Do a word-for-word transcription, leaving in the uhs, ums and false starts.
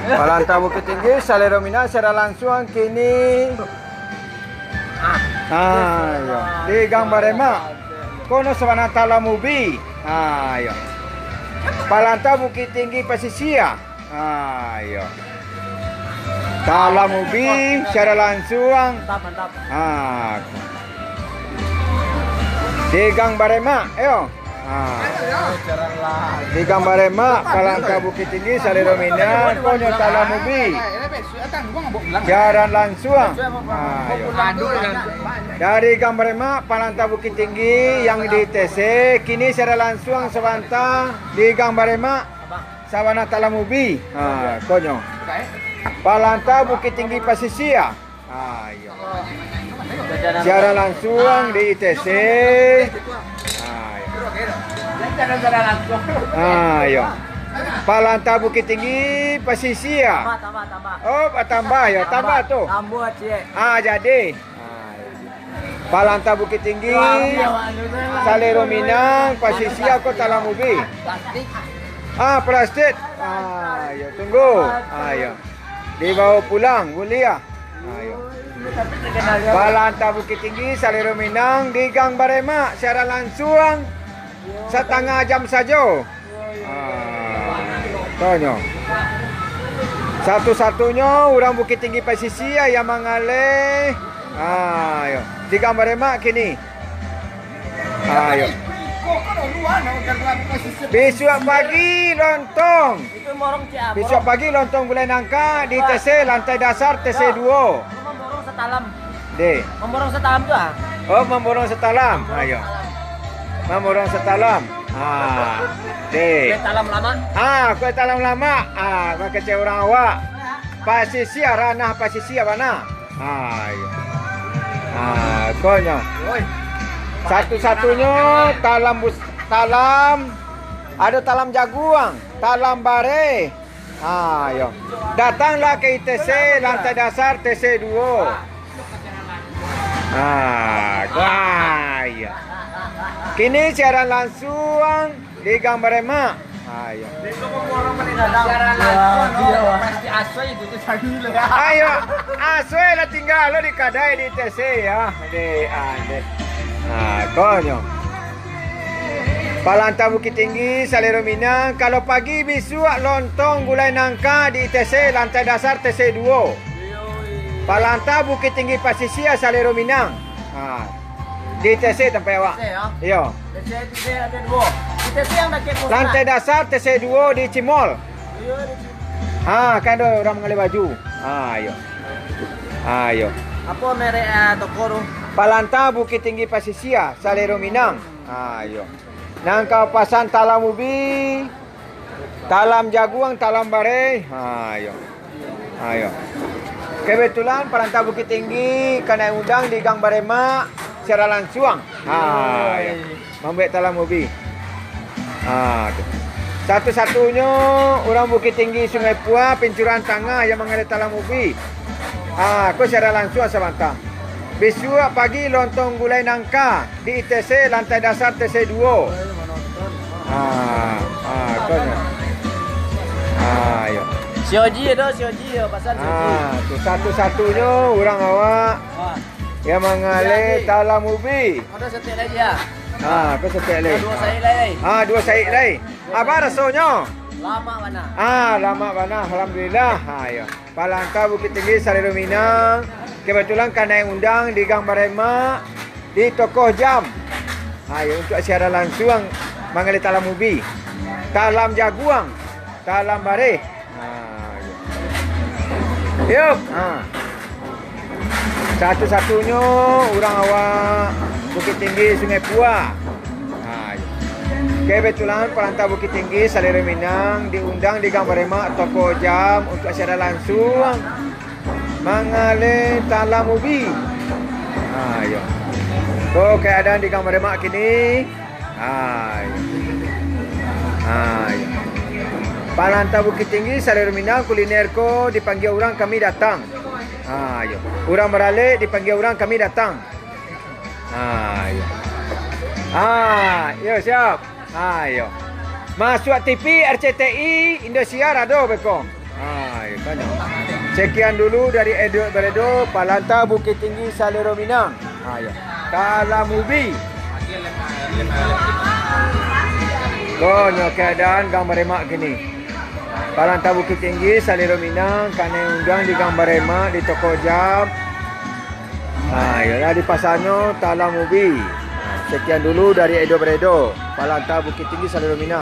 Palanta Bukittinggi, salero Minang, siaran lansuang kini. Ah, iyo. Di Gang Baremak. Kono sabana Talam Ubi. Ah, iyo. Palanta Bukittinggi Pasisia. Ah, iyo. Talam Ubi, siaran lansuang. Mantap, mantap. Ah. Di Gang Baremak, iyo. Ah. Di Gang Baremak, Palanta Bukittinggi, salero Minang, konyo Talam Ubi. Siaran lansuang. Ah, iyo. Dari Gang Baremak, Palanta Bukittinggi, yang di I T C, kini siaran lansuang sabanta di Gang Baremak, sabana Talam Ubi. Ah, konyo. Palanta Bukittinggi Pasisia. Ah, iyo. Siaran lansuang di I T C. Ah, iyo. Ah, iyo. Palanta Bukittinggi Pasisia. Tambah, tambah, tambah. Oh, tambah yo, tambah tu. Tambah, ciek. Ah, jadi. Ah, iyo. Palanta Bukittinggi, salero Minang, Pasisia, ko Talam Ubi. Ah, plastik. Ah, iyo, tunggu. Ah, iyo. Dibawa pulang, buliah. Ayo. Palanta Bukittinggi, salero Minang, di Gang Baremak, siaran lansuang satangah jam sajo. Ah, konyo. Satu-satunyo urang Bukittinggi Pasisia yang mangaleh. Ah, iyo. Di Gang Baremak kini. Ayo. Bisuak pagi lontong. Itu borong ciek, ah, Bisuak borong. Pagi lontong gulai nangka di T C lantai dasar T C duo. Yo, mamborong satalam. Deh. Mamborong satalam tu, ah. Oh, mamborong satalam. Ayo. Mamborong satalam. Ah, deh. Kue talam lama. Ah, kue talam lama. Ah, kue kecek urang awak. Pasisia, ranah pasisia bana. Ah, iyo. Ah, konyo. Satu-satunyo talam bus-, talam, ado talam jaguang, talam bareh. Ah, iyo. Datanglah ka I T C, lantai dasar T C duo. Ah, ah, iyo. Kini siaran lansuang di Gang Baremak. Ah, iyo. Ayo, asuai lah tingga lo di kadai di T C, yo. Deh, ah, deh. Ah, konyo. Palanta Bukittinggi, salero Minang, kalau pagi bisuak lontong gulai nangka di I T C, lantai dasar T C duo. Palanta Bukittinggi Pasisia, salero Minang. Ah. Di T C tampek awak. T C, yo? Iyo. T C, T C lantai duo. Di T C yang dakek pos. Lantai dasar T C duo di Cimol. Iyo, di Cimol. Ha, kan ado urang mangaleh baju. Ha, iyo. Ha, iyo. Apo merek, ah, toko tu? Palanta Bukittinggi Pasisia, salero Minang. Ha, iyo. Nan ka pasan talam ubi, talam jaguang, talam bareh. Ha, iyo. Ha, iyo. Kebetulan Palanta Bukittinggi kanai undang di Gang Baremak, siaran lansuang. Ha, iyo. Mambuek talam ubi. Ha, tu. Satu-satunyo urang Bukittinggi Sungai Pua, Pincurahan Tangah yang mangaleh talam ubi. Ha, ko siaran lansuang sabanta. Bisuak pagi lontong gulai nangka di I T C lantai dasar T C duo. Ah, ah, kau nyo. Ah, yo. Sioji ado, Sioji yo, pasal Sioji. Ah, tu satu-satunyo urang awak yang mangaleh talam ubi. Ado saketek lai, yo. Ah, kau saketek lai. Duo saik lai. Ah, duo saik lai. Apo rasonyo? Lamak bana. Ah, lamak bana, alhamdulillah. Ha, yo. Palanta Bukittinggi, salero Minang. Kebetulan kanai undang di Gang Baremak, di Tokoh Jam. Ha, yo, untuak siaran lansuang mangaleh talam ubi. Talam jaguang, talam bareh. Ha, yo. Yo, ha. Satu-satunyo urang awak Bukittinggi, Sungai Pua. Ha, yo. Kebetulan Palanta Bukittinggi, salero Minang, diundang di Gang Baremak, Tokoh Jam untuak siaran lansuang mangaleh talam ubi. Ha, yo. Ko keadaan di Gang Baremak kini. Ha, yo. Ha, yo. Palanta Bukittinggi, salero Minang, kuliner ko dipanggia urang kami datang. Ha, yo. Urang baralek dipanggia urang kami datang. Ha, yo. Ha, yo, siap. Ha, yo. Masuak T V R C T I Indosiar ado beko. Ha, ya kan. Sekian dulu dari Edward Baredo, Palanta Bukittinggi, Salero Minang. Ha, ya. Talam ubi. Ko nyo keadaan Gang Baremak kini. Palanta Bukittinggi, Salero Minang, kanai undiang di Gang Baremak, di Toko Jam. Ha, iyolah di pasanyo talam ubi. Sekian dulu dari Edo Baredo, Palanta Bukittinggi, Salero Minang.